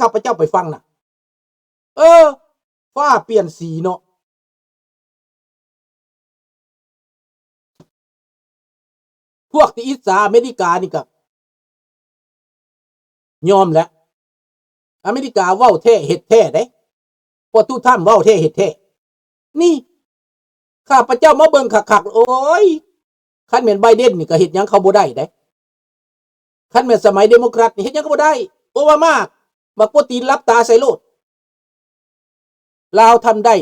ຂ້າພະເຈົ້າໄປຟັງນະ. ເອີ ຟ້າປ່ຽນສີເນາະ. ພວກທີ່ອິດສາອາເມລິການີ້ກໍຍອມແຫຼະ. ອາເມລິກາເວົ້າແທ້ເຮັດແທ້ເດ້. ພວກຕູ້ທຳເວົ້າແທ້ເຮັດແທ້. ນີ້ ຂ້າພະເຈົ້າມາເບິ່ງຄັກໆ ໂອ້ຍ ຄັນແມ່ນໄບເດັນນີ້ກໍເຮັດຫຍັງເຂົາບໍ່ໄດ້ເດ້. ຄັນແມ່ນສະໄໝເດໂມແຄຣດນີ້ເຮັດຫຍັງກໍບໍ່ໄດ້. ໂອບາມາ ບັກໂປຕີນຫຼັບຕາໃສ່ໂລດ. ລາວທຳໄດ້.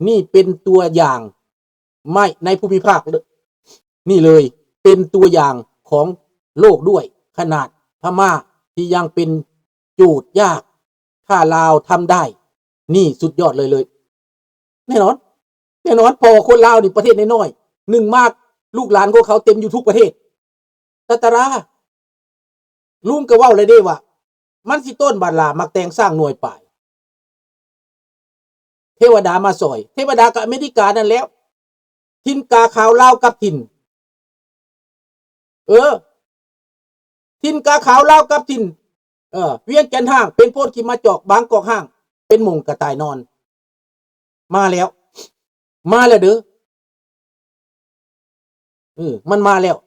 ນີ້ເປັນຕົວຢ່າງໃນ ໃນພູມິພາກນີ້ເລີຍ. ເປັນຕົວຢ່າງຂອງໂລກດ້ວຍ. ຂະໜາດພະມ້າທີ່ຍັງເປັນໂຈດຍາກ, ຖ້າລາວທຳໄດ້ ນີ້ສຸດຍອດເລີຍ ເລີຍ. ແນ່ນອນ ແນ່ນອນ ເພາະວ່າຄົນລາວນີ້ປະເທດນ້ອຍໆ ໜຶ່ງມາກ ລູກຫຼານຂອງເຂົາເຕັມຢູ່ທຸກປະເທດ. ຕາຕາລາ ລຸງກໍເວົ້າແລ້ວເດ້ວ່າ ມັນຊິໂຕ້ນບາດຫຼາໝາກແຕງສ້າງໜ່ວຍປາຍ. ເທວະດາມາຊ່ອຍ. ເທວະດາກໍອາເມລິການັ້ນແຫຼ້ວ. ຖິ່ນກາຂາວລາວກັບຖິ່ນ ເອີ ຖິ່ນກາຂາວລາວກັບຖິ່ນ ເອີ ວຽງຈັນຮ້າງ ເປັນໂພນຂີ້ໝາຈອກ ບາງກອກຮ້າງ ເປັນໝົງກະຕ່າຍນອນ. ມາແລ້ວ ມາແລ້ວເດີ. ເອີ ມັນມາແລ້ວ.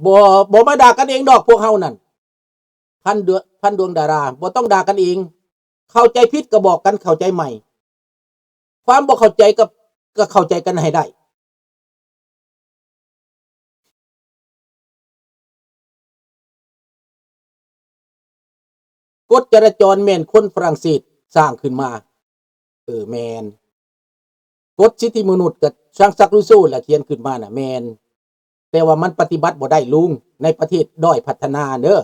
ບໍ່ ບໍ່ມາດ່າກັນເອງດອກພວກເຮົານັ້ນ ພັນດວງ ພັນດວງດາລາ ບໍ່ຕ້ອງດ່າກັນເອງ. ເຂົ້າໃຈຜິດກໍບອກກັນເຂົ້າໃຈໃໝ່. ຄວາມບໍ່ເຂົ້າໃຈກໍ ກໍເຂົ້າໃຈກັນໃຫ້ໄດ້. ກົດຈະລາຈອນແມ່ນຄົນຝຣັ່ງເສດສ້າງຂຶ້ນມາ. ເອີ ແມ່ນ. ກົດສິດທິມະນຸດກໍຊາງຊັກຣູໂຊລະຂຽນຂຶ້ນມານະ ແມ່ນ. ແຕ່ວ່າມັນປະຕິບັດບໍ່ໄດ້ລຸງ ໃນປະເທດດ້ອຍພັດທະນາເດີ.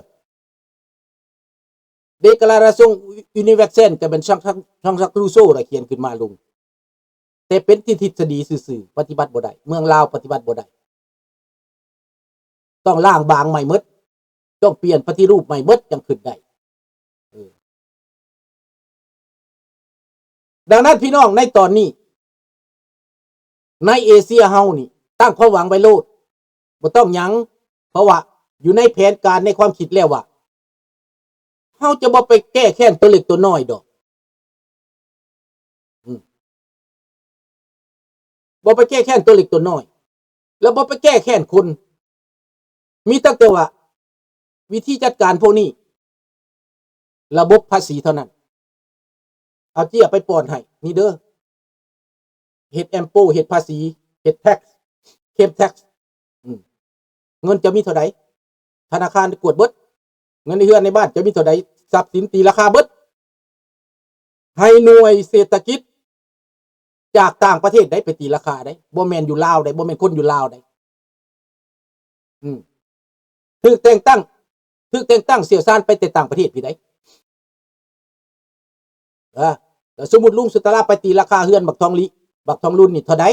ເດກລາຣາຊອງ Universal ກໍແມ່ນຊາງ ຊາງຊັກຣູໂຊລະຂຽນຂຶ້ນມາລຸງ. ແຕ່ເປັນທີ່ທິດສະດີຊື່ໆ ປະຕິບັດບໍ່ໄດ້. ເມືອງລາວປະຕິບັດບໍ່ໄດ້. ຕ້ອງລ້າງບາງໃໝ່ໝົດ. ຕ້ອງປ່ຽນປະຕິຮູບໃໝ່ໝົດ ຈັ່ງຂຶ້ນໄດ້. ເອີ ດັ່ງນັ້ນ ພີ່ນ້ອງ ໃນຕອນນີ້ ໃນເອເຊຍເຮົານີ້ ຕັ້ງຄວາມຫວັງໄວ້ໂລດ ບໍ່ຕ້ອງຫຍັງ. ເພາະວ່າຢູ່ໃນແຜນການ ໃນຄວາມຄິດແລ້ວວ່າ ເຮົາຈະບໍ່ໄປແກ້ແຄ້ນຕົວເລັກຕົວນ້ອຍດອກ. ອືມ ບໍ່ໄປແກ້ແຄ້ນຕົວເລັກຕົວນ້ອຍ ແລ້ວບໍ່ໄປແກ້ແຄ້ນຄົນ. ມີຕັ້ງແຕ່ວ່າວິທີຈັດການພວກນີ້ ລະບົບພາສີເທົ່ານັ້ນ. ເອົາເຈ້ຍໄປປ້ອນໃຫ້ ນີ້ເດີ ເຮັດແອມໂປ ເຮັດພາສີ ເຮັດແທັກ ເຄັມແທັກ. ອືມ ເງິນເຈົ້າມີເທົ່າໃດ ທະນາຄານກວດເບິດ. ເງິນໃນເຮືອນໃນບ້ານເຈົ້າມີເທົ່າໃດ ຊັບສິນຕີລາຄາເບິດ. ໃຫ້ໜ່ວຍເສດຖະກິດຈາກຕ່າງປະເທດໄດ້ໄປຕີລາຄາໄດ້ ບໍ່ແມ່ນຢູ່ລາວໄດ້ ບໍ່ແມ່ນຄົນຢູ່ລາວໄດ້. ອືມ ຖືກແຕ່ງຕັ້ງ ຖືກແຕ່ງຕັ້ງຊ່ຽວຊານໄປແຕ່ຕ່າງປະເທດພີ້ໄດ໋. ເອີ ແລ້ວສົມມຸດລຸງສຸດຕະລາໄປຕີລາຄາເຮືອນບັກທອງລິ ບັກທອງລຸນນີ້ເທົ່າໃດ?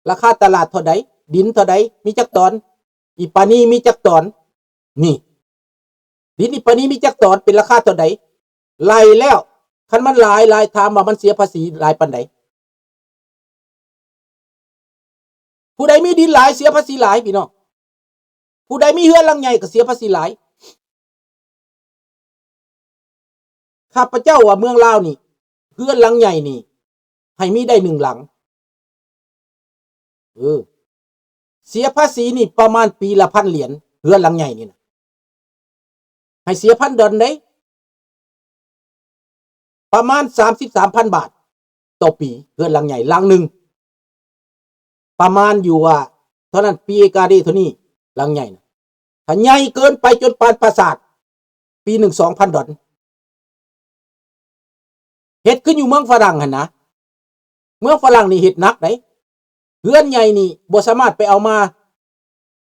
ລາຄາຕະຫຼາດເທົ່າໃດ? ດິນເທົ່າໃດ? ມີຈັກຕອນ? ອີປານີມີຈັກຕອນ? ນີ້ ດິນອີປານີມີຈັກຕອນ? ເປັນລາຄາເທົ່າໃດ? ໄລ່ແລ້ວ ຄັນມັນຫຼາຍ ຫຼາຍ ຖາມວ່າມັນເສຍພາສີຫຼາຍປານໃດ? ຜູ້ໃດມີດິນຫຼາຍເສຍພາສີຫຼາຍ ພີ່ນ້ອງ. ຜູ້ໃດມີເຮືອນຫຼັງໃຫຍ່ກໍເສຍພາສີຫຼາຍ. ຂ້າພະເຈົ້າວ່າເມືອງລາວນີ້ ເຮືອນຫຼັງໃຫຍ່ນີ້ ໃຫ້ມີໄດ້ໜຶ່ງຫຼັງ. ເອີ ເສຍພາສີນີ້ປະມານປີລະພັນຫຼຽນ ເຮືອນຫຼັງໃຫຍ່ນີ້ນະ. ໃຫ້ເສຍພັນດອນເດ້ ປະມານສາມສິບສາມພັນບາດຕໍ່ປີ. ເຮືອນຫຼັງໃຫຍ່ຫຼັງໜຶ່ງ ປະມານຢູ່ວ່າເທົ່ານັ້ນ ປີກາເດເທົ່ານີ້ ຫຼັງໃຫຍ່ນະ. ຖ້າໃຫຍ່ເກີນໄປຈົນປານປາສາດ ປີໜຶ່ງສອງພັນດອນ. ເຮັດຄືຢູ່ເມືອງຝຣັ່ງຫັ້ນນະ. ເມືອງຝຣັ່ງນີ້ເຮັດໜັກໃດ໋. ເຮືອນໃຫຍ່ນີ້ບໍ່ສາມາດໄປເອົາມາ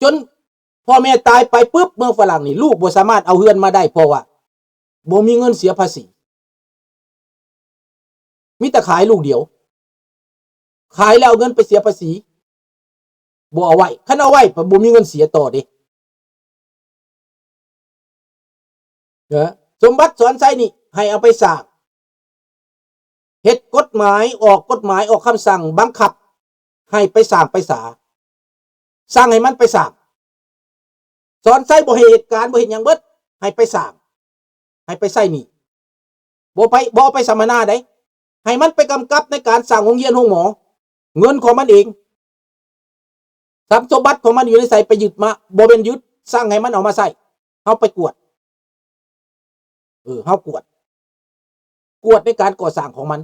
ຈົນພໍ່ແມ່ຕາຍໄປປຶບ ເມືອງຝຣັ່ງນີ້ ລູກບໍ່ສາມາດເອົາເຮືອນມາໄດ້ ເພາະວ່າບໍ່ມີເງິນເສຍພາສີ. ມີແຕ່ຂາຍລູກດຽວ. ຂາຍແລ້ວເອົາເງິນໄປເສຍພາສີ ບໍ່ເອົາໄວ້. ຄັນເອົາໄວ້ ບໍ່ມີເງິນເສຍຕໍ່ເດ້. ເອີ ສົມບັດ ສອນໄຊ ນີ້ ໃຫ້ເອົາໄປສ້າງ. ເຮັດກົດໝາຍ ອອກກົດໝາຍ ອອກຄຳສັ່ງບັງຄັບ ໃຫ້ໄປສ້າງໄປສາ ສັ່ງໃຫ້ມັນໄປສ້າງ. ສອນໄຊບໍ່ໃຫ້ເຮັດການ ບໍ່ເຮັດຫຍັງເບິດ ໃຫ້ໄປສ້າງ ໃຫ້ໄປໃຊ້ໜີ້ ບໍ່ໄປ ບໍ່ເອົາໄປສຳມະນາໃດ ໃຫ້ມັນໄປກຳກັບໃນການສ້າງໂຮງຮຽນໂຮງໝໍ ເງິນຂອງມັນເອງ ຊັບສົມບັດຂອງມັນຢູ່ໃນໃສ ໄປຍຶດມາ ບໍ່ແມ່ນຍຶດ ສັ່ງໃຫ້ມັນເອົາມາໃຊ້ ເຮົາໄປກວດ ເອີ ເຮົາກວດ ກວດໃນການກໍ່ສ້າງຂອງມັນ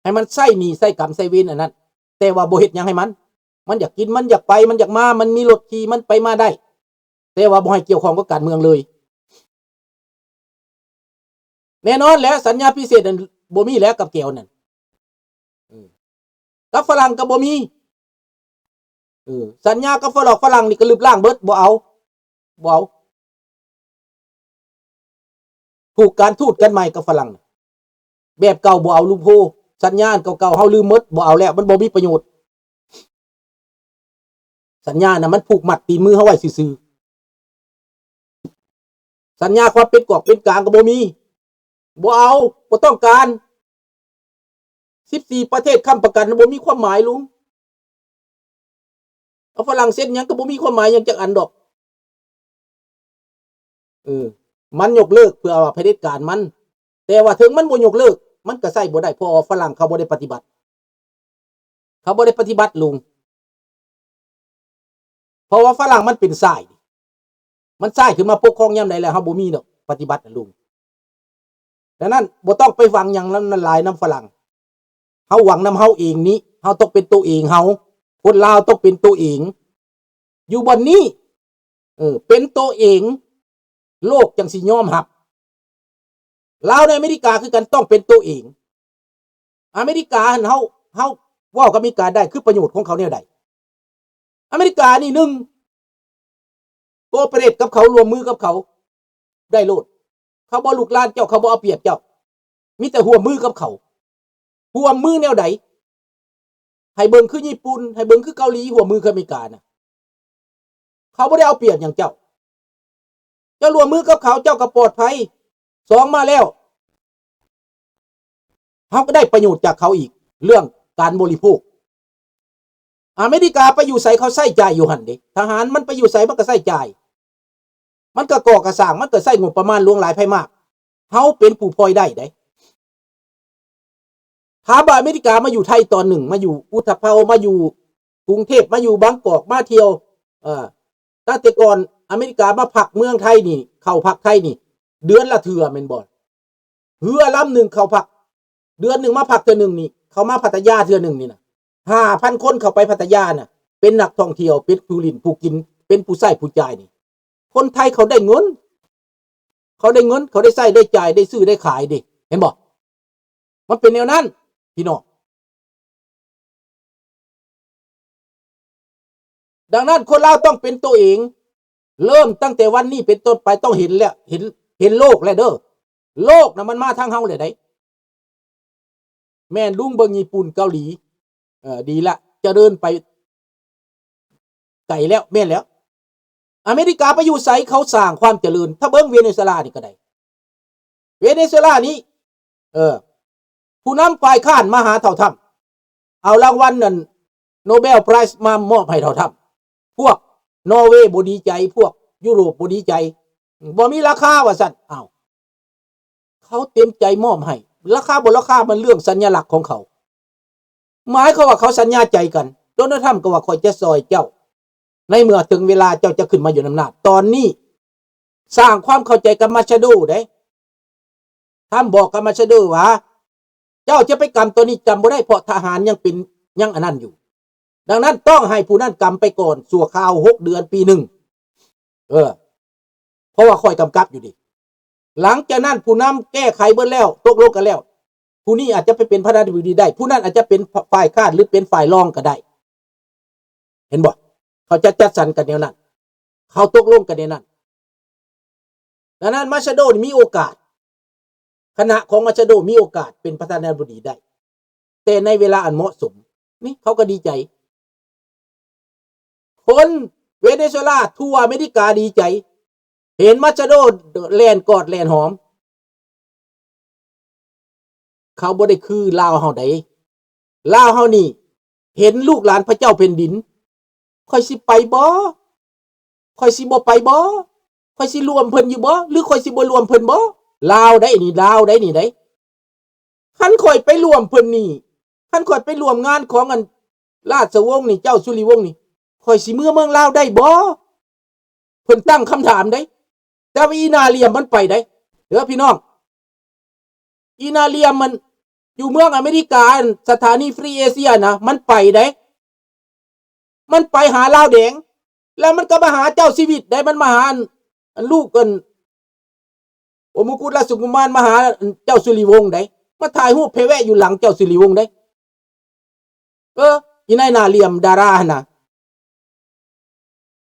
ໃຫ້ມັນໃຊ້ໜີ້ໃຊ້ກຳໃຊ້ເວນອັນນັ້ນ ແຕ່ວ່າບໍ່ເຮັດຫຍັງໃຫ້ມັນ ມັນຢາກກິນ ມັນຢາກໄປ ມັນຢາກມາ ມັນມີລົດຂີ່ ມັນໄປມາໄດ້ ແຕ່ວ່າບໍ່ໃຫ້ກ່ຽວຂ້ອງກັບການເມືອງເລີຍ. ແນ່ນອນແຫຼະ ສັນຍາພິເສດນັ້ນບໍ່ມີແຫຼະກັບແກວນັ້ນ ເອີ ກັບຝຣັ່ງກໍບໍ່ມີ ເອີ ສັນຍາກັບຝຣັ່ງ ຝຣັ່ງນີ້ກໍລຶບລ້າງເບິດ ບໍ່ເອົາ ບໍ່ເອົາ ຜູກການທູດກັນໃໝ່ກັບຝຣັ່ງ ແບບເກົ່າບໍ່ເອົາ ລູໂພ ສັນຍາອັນເກົ່າໆ ເຮົາລືມໝົດ ບໍ່ເອົາແລ້ວ ມັນບໍ່ມີປະໂຫຍດ. ສັນຍານະ ມັນຜູກມັດຕີນມືເຮົາໄວ້ຊື່ໆ ສັນຍາຄວາມເປັນກອງເປັນກາງກໍບໍ່ມີ ບໍ່ເອົາ ບໍ່ຕ້ອງການ ສິບສີ່ປະເທດຄ້ຳປະກັນ ບໍ່ມີຄວາມໝາຍ ລຸງ ເອົາຝຣັ່ງເຊັນຫຍັງກໍບໍ່ມີຄວາມໝາຍຫຍັງຈັກອັນດອກ ເອີ ມັນຍົກເລີກເພື່ອວ່າຜະເດັດການມັນ ແຕ່ວ່າເຖິງມັນບໍ່ຍົກເລີກ ມັນກໍໃຊ້ບໍ່ໄດ້ ເພາະວ່າຝຣັ່ງເຂົາບໍ່ໄດ້ປະຕິບັດ ເຂົາບໍ່ໄດ້ປະຕິບັດ ລຸງ ເພາະວ່າຝຣັ່ງມັນເປັນຊາຍ ມັນຊາຍຂຶ້ນມາປົກຄອງຍາມໃດແລ້ວ ເຮົາບໍ່ມີດອກປະຕິບັດນະ ລຸງ. ດັ່ງນັ້ນ ບໍ່ຕ້ອງໄປຫວັງຫຍັງນຳ ນຳຫຼາຍນຳຝຣັ່ງ ເຮົາຫວັງນຳເຮົາເອງນີ້ ເຮົາຕ້ອງເປັນໂຕເອງເຮົາ ຄົນລາວຕ້ອງເປັນໂຕເອງ ຢູ່ບ່ອນນີ້ ເອີ ເປັນໂຕເອງ ໂລກຈັ່ງຊິຍອມຮັບ. ລາວໃນອາເມລິກາຄືກັນ ຕ້ອງເປັນໂຕເອງ. ອາເມລິກາຫັ້ນ ເຮົາ ເຮົາເວົ້າກັບອາເມລິກາໄດ້ ຄືປະໂຫຍດຂອງເຂົາແນວໃດ? ອາເມລິການີ້ ໜຶ່ງ ໂກເປເຣດກັບເຂົາ ຮ່ວມມືກັບເຂົາໄດ້ໂລດ. ເຂົາບໍ່ລຸກລານເຈົ້າ ເຂົາບໍ່ເອົາປຽບເຈົ້າ ມີແຕ່ຮ່ວມມືກັບເຂົາ. ຮ່ວມມືແນວໃດ? ໃຫ້ເບິ່ງຄືຍີ່ປຸ່ນ ໃຫ້ເບິ່ງຄືເກົາຫຼີ ຮ່ວມມືກັບອາເມລິການະ ເຂົາບໍ່ໄດ້ເອົາປຽບຫຍັງເຈົ້າ. ເຈົ້າຮ່ວມມືກັບເຂົາ ເຈົ້າກໍປອດໄພ. ສອງມາແລ້ວ ເຮົາກໍໄດ້ປະໂຫຍດຈາກເຂົາອີກ ເລື່ອງການບໍລິໂພກ. ອາເມລິກາໄປຢູ່ໃສ ເຂົາໃຊ້ຈ່າຍຢູ່ຫັ້ນເດ້. ທະຫານມັນໄປຢູ່ໃສ ມັນກໍໃຊ້ຈ່າຍ. ມັນກໍກໍ່ກະສ້າງ ມັນກໍໃຊ້ງົບປະມານຫຼວງຫຼາຍໄພມາກ. ເຮົາເປັນຜູ້ພອຍໄດ້ເດ້. ຖາມວ່າອາເມລິກາມາຢູ່ໄທຕອນໜຶ່ງ ມາຢູ່ອຸດຕະເພົາ ມາຢູ່ກຸງເທບ ມາຢູ່ບາງກອກ ມາທ່ຽວ ເອີ ຕັ້ງແຕ່ກ່ອນອາເມລິກາມາພັກເມືອງໄທນີ້ ເຂົ້າພັກໄທນີ້ ເດືອນລະເທື່ອແມ່ນບໍ່? ເຮືອລຳໜຶ່ງເຂົ້າພັກ ເດືອນໜຶ່ງມາພັກເທື່ອໜຶ່ງນີ້ ເຂົ້າມາພັດທະຍາເທື່ອໜຶ່ງນີ້ນະ ຫ້າພັນຄົນເຂົ້າໄປພັດທະຍານະ ເປັນນັກທ່ອງທ່ຽວ ເປັນຜູ້ຫຼິ້ນຜູ້ກິນ ເປັນຜູ້ໃຊ້ຜູ້ຈ່າຍນີ້. ຄົນໄທເຂົາໄດ້ເງິນ ເຂົາໄດ້ເງິນ ເຂົາໄດ້ໃຊ້ໄດ້ຈ່າຍ ໄດ້ຊື້ໄດ້ຂາຍເດ້ ເຫັນບໍ່? ມັນເປັນແນວນັ້ນ ພີ່ນ້ອງ. ດັ່ງນັ້ນ ຄົນລາວຕ້ອງເປັນໂຕເອງ. ເລີ່ມຕັ້ງແຕ່ວັນນີ້ເປັນຕົ້ນໄປ ຕ້ອງເຫັນແລ້ວ ເຫັນ ເຫັນໂລກແລ້ວເດີ. ໂລກນະ ມັນມາທາງເຮົາແລ້ວໃດ໋. ແມ່ນ ລຸງເບິ່ງຍີ່ປຸ່ນ ເກົາຫຼີ ເອີ ດີລະ ຈະເລີນໄປໄກແລ້ວ. ແມ່ນແລ້ວ ອາເມລິກາໄປຢູ່ໃສ ເຂົາສ້າງຄວາມຈະເລີນ. ຖ້າເບິ່ງເວເນຊູເອລານີ້ກໍໄດ້. ເວເນຊູເອລານີ້ ເອີ ຜູ້ນຳຝ່າຍຄ້ານມາຫາທ້າວທຳ ເອົາລາງວັນນັ້ນ ໂນເບລໄພຣສ໌ ມາມອບໃຫ້ທ້າວທຳ. ພວກນໍເວບໍ່ດີໃຈ ພວກຢູໂຣບບໍ່ດີໃຈ ບໍ່ມີລາຄາວ່າຊັ້ນ. ອ້າວ ເຂົາເຕັມໃຈມອບໃຫ້ ລາຄາບໍ່ລາຄາ ມັນເລື່ອງສັນຍາລັກຂອງເຂົາ. ໝາຍຄວາມວ່າເຂົາສັນຍາໃຈກັນ. ໂດນັລ ທຣຳກໍວ່າ ຂ້ອຍຈະຊ່ອຍເຈົ້າ ໃນເມື່ອເຖິງເວລາເຈົ້າຈະຂຶ້ນມາຢູ່ອຳນາດ. ຕອນນີ້ສ້າງຄວາມເຂົ້າໃຈກັບມາຊາໂດເດ້. ທຳບອກກັບມາຊາໂດວ່າ ເຈົ້າຈະໄປກຳຕົວນີ້ ກຳບໍ່ໄດ້ ເພາະທະຫານຍັງເປັນ ຍັງອັນນັ້ນຢູ່. ດັ່ງນັ້ນຕ້ອງໃຫ້ຜູ້ນັ້ນກຳໄປກ່ອນ ຊົ່ວຄາວ ຫົກເດືອນ ປີໜຶ່ງ. ເອີ ເພາະວ່າຂ້ອຍກຳກັບຢູ່ເດ. ຫຼັງຈາກນັ້ນຜູ້ນຳແກ້ໄຂເບິດແລ້ວ ຕົກລົງກັນແລ້ວ ຜູ້ນີ້ອາດຈະໄປເປັນປະທານາທິບໍດີໄດ້ ຜູ້ນັ້ນອາດຈະເປັນຝ່າຍຄ້ານ ຫຼື ເປັນຝ່າຍຮອງກໍໄດ້. ເຫັນບໍ່? ເຂົາຈະຈັດສັນກັນແນວນັ້ນ ເຂົາຕົກລົງກັນແນວນັ້ນ. ດັ່ງນັ້ນ ມາຊາໂດນີ້ມີໂອກາດ ຄະນະຂອງມາຊາໂດມີໂອກາດເປັນປະທານາທິບໍດີໄດ້ ແຕ່ໃນເວລາອັນເໝາະສົມ. ນີ້ເຂົາກໍດີໃຈ. ຄົນເວເນຊູເອລາທົ່ວອາເມລິກາດີໃຈ ເຫັນມາຊາໂດແລ່ນກອດແລ່ນຫອມ. ເຂົາບໍ່ໄດ້ຄືລາວເຮົາໃດ. ລາວເຮົານີ້ ເຫັນລູກຫຼານພະເຈົ້າແຜ່ນດິນ ຂ້ອຍຊິໄປບໍ່? ຂ້ອຍຊິບໍ່ໄປບໍ່? ຂ້ອຍຊິຮ່ວມເພິ່ນຢູ່ບໍ່ ຫຼື ຂ້ອຍຊິບໍ່ຮ່ວມເພິ່ນບໍ່? ລາວໃດ໋ນີ້ ລາວໃດ໋ນີ້ໃດ໋. ຄັນຂ້ອຍໄປຮ່ວມເພິ່ນນີ້ ຄັນຂ້ອຍໄປຮ່ວມງານຂອງອັນລາຊະວົງນີ້ ເຈົ້າສຸລິວົງນີ້ ຂ້ອຍຊິເມືອເມືອງລາວໄດ້ບໍ່? ເພິ່ນຕັ້ງຄຳຖາມໃດ໋. ແຕ່ວ່າອີໜ້າຫຼ່ຽມມັນໄປໃດ໋ ເດີພີ່ນ້ອງ. ອີໜ້າຫຼ່ຽມມັນຢູ່ເມືອງອາເມລິກາ ສະຖານີຟຣີເອເຊຍນະ ມັນໄປໃດ໋. ມັນໄປຫາລາວແດງ ແລ້ວມັນກໍມາຫາເຈົ້າຊີວິດໃດ໋. ມັນມາຫາອັນ ອັນລູກອັນ ໂອມຸກຸດລາຊະກຸມານ ມາຫາເຈົ້າສຸລິວົງໃດ໋ ມາຖ່າຍຮູບແພແວະຢູ່ຫຼັງເຈົ້າສຸລິວົງໃດ໋. ເອີ ອີນາຍໜ້າຫຼ່ຽມດາລາຫັ້ນນະ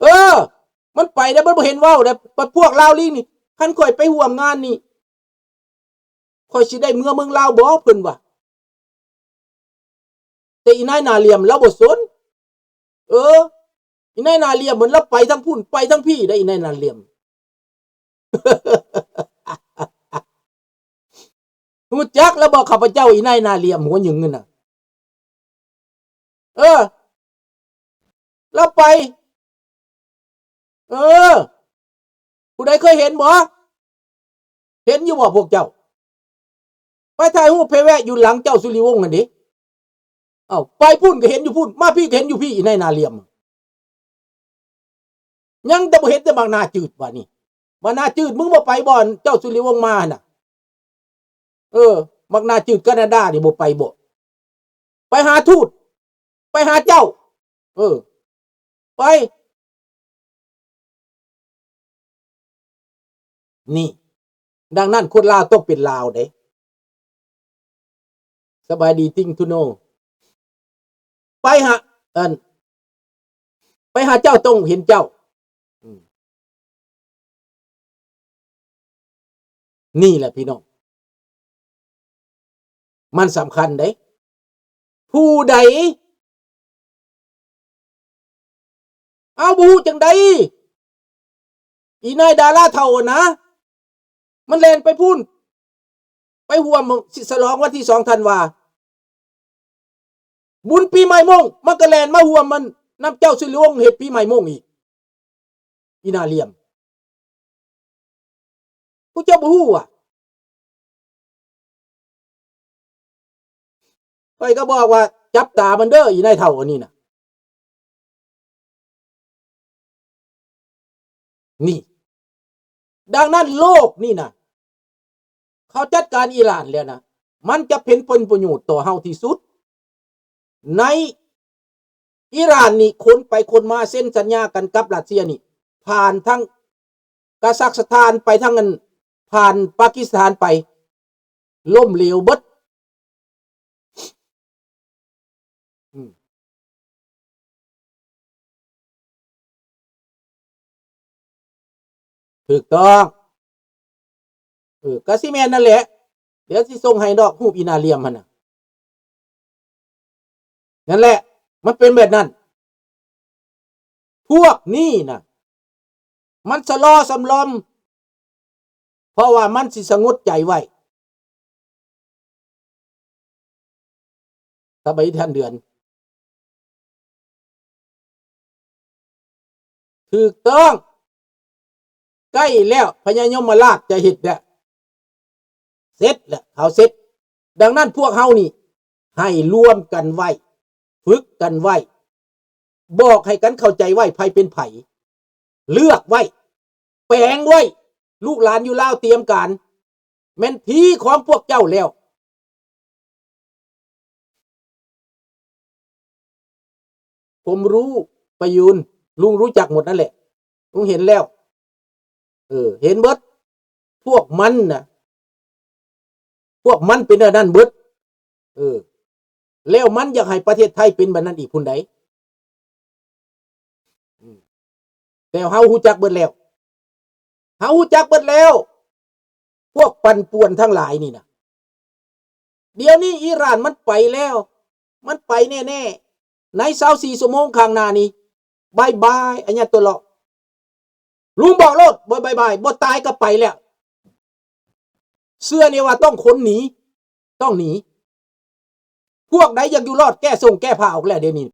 ເອີ ມັນໄປແລ້ວ ມັນບໍ່ເຫັນເວົ້າແລ້ວ. ບັດພວກລາວລີ້ນີ້ ຄັນຂ້ອຍໄປຮ່ວມງານນີ້ ຂ້ອຍຊິໄດ້ເມືອເມືອງລາວບໍ່ ເພິ່ນວ່າ. ແຕ່ອີນາຍໜ້າຫຼ່ຽມລາວບໍ່ສົນ. ເອີ ອີນາຍໜ້າຫຼ່ຽມມັນລາວໄປທາງພຸ້ນ ໄປທາງພີ້ໄດ໋ ອີນາຍໜ້າຫຼ່ຽມ. ຮູ້ຈັກລະບໍ່ ຂ້າພະເຈົ້າ ອີນາຍໜ້າຫຼ່ຽມຫົວຫຍຶງນັ້ນນະ? ເອີ ລາວໄປ ເອີ ຜູ້ໃດເຄີຍເຫັນບໍ່? ເຫັນຢູ່ບໍ່ພວກເຈົ້າ? ໄປຖ່າຍຮູບແພແວະຢູ່ຫຼັງເຈົ້າສຸລິວົງຫັ້ນເດ. ເອົ້າ ໄປພຸ້ນກໍເຫັນຢູ່ພຸ້ນ ມາພີ້ກໍເຫັນຢູ່ພີ້ ອີນາຍໜ້າຫຼ່ຽມ. ຍັງແຕ່ບໍ່ເຫັນແຕ່ບັກໜ້າຈືດບາດນີ້. ບັກໜ້າຈືດ ມຶງບໍ່ໄປບໍ່ ເຈົ້າສຸລິວົງມາຫັ້ນນະ? ເອີ ບັກໜ້າຈືດການາດານີ້ບໍ່ໄປບໍ່? ໄປຫາທູດ ໄປຫາເຈົ້າ ເອີ ໄປ ນີ້. ດັ່ງນັ້ນຄົນລາວຕ້ອງເປັນລາວເດ້. ສະບາຍດີ Thing to Know. ໄປຫາ ອັນ ໄປຫາເຈົ້າຕ້ອງເຫັນເຈົ້າ. ອືມ ນີ້ແຫຼະພີ່ນ້ອງ ມັນສຳຄັນເດ້. ຜູ້ໃດ ເອົາ ບໍ່ຮູ້ຈັ່ງໃດ ອີນາຍດາລາເຖົ້ານະ ມັນແລ່ນໄປພຸ້ນ ໄປຮ່ວມ ສະຫຼອງວັນທີສອງທັນວາ ບຸນປີໃໝ່ມົ້ງ ມັນກໍແລ່ນມາຮ່ວມມັນນຳເຈົ້າສຸລິວົງເຮັດປີໃໝ່ມົ້ງອີກ. ອີໜ້າຫຼ່ຽມ ພວກເຈົ້າບໍ່ຮູ້ຫວາ? ຂ້ອຍກໍບອກວ່າ ຈັບຕາມັນເດີ ອີນາຍເຖົ້າອັນນີ້ນະ. ນີ້ ດັ່ງນັ້ນໂລກນີ້ນະ ເຂົາຈັດການອີຣານແລ້ວນະ ມັນຈະເປັນຜົນປະໂຫຍດຕໍ່ເຮົາທີ່ສຸດ. ໃນອີຣານນີ້ ຄົນໄປຄົນມາ ເຊັນສັນຍາກັນກັບຣັດເຊຍນີ້ ຜ່ານທາງກາຊາກສະຖານ ໄປທາງອັນ ຜ່ານປາກິສຖານໄປ ລົ້ມເຫຼວເບິດ. ອືມ ຖືກຕ້ອງ. ເອີ ກໍຊິແມ່ນນັ້ນແຫຼະ. ດຽວຊິສົ່ງໃຫ້ດອກ ຮູບອີໜ້າຫຼ່ຽມຫັ້ນນະ. ນັ້ນແຫຼະ ມັນເປັນແບບນັ້ນ. ພວກນີ້ນະ ມັນຊະລໍສຳລອມ ເພາະວ່າມັນຊິສະຫງົດໃຈໄວ້. ສະບາຍດີທ່ານເດືອນ. ຖືກຕ້ອງ. ໃກ້ແລ້ວ ພະຍາຍົມມະລາດຈະເຮັດແລ້ວ. ເສັດແລ້ວ ເຂົາເສັດ. ດັ່ງນັ້ນພວກເຮົານີ້ ໃຫ້ລວມກັນໄວ້ ຝຶກກັນໄວ້ ບອກໃຫ້ກັນເຂົ້າໃຈໄວ້ ໃຜເປັນໃຜ ເລືອກໄວ້ ແປງໄວ້. ລູກຫຼານຢູ່ລາວຕຽມການ ແມ່ນທີຂອງພວກເຈົ້າແລ້ວ. ຜົມຮູ້ ປະຍຸນ ລຸງຮູ້ຈັກໝົດນັ້ນແຫຼະ ລຸງເຫັນແລ້ວ. ເອີ ເຫັນເບິດ. ພວກມັນນະ ພວກມັນເປັນແນວນັ້ນເບິດ. ເອີ ແລ້ວມັນຢາກໃຫ້ປະເທດໄທເປັນແບບນັ້ນອີກພຸ້ນໃດ. ອືມ ແຕ່ເຮົາຮູ້ຈັກເບິດແລ້ວ ເຮົາຮູ້ຈັກເບິດແລ້ວ ພວກປັ່ນປ່ວນທັງຫຼາຍນີ້ນະ. ດຽວນີ້ອີຣານມັນໄປແລ້ວ ມັນໄປແນ່ໆ ໃນຊາວສີ່ຊົ່ວໂມງຂ້າງໜ້ານີ້ ບາຍບາຍ ອາຍາໂຕເລາະ. ລຸງບອກໂລດ ບໍ່ບາຍບາຍ ບໍ່ຕາຍກໍໄປແລ້ວ. ເຊື່ອແນ່ວ່າຕ້ອງຄົນໜີ ຕ້ອງໜີ. ພວກໃດຢາກຢູ່ລອດ ແກ້ສົງແກ້ຜ້າອອກແລ້ວ ດຽວນີ້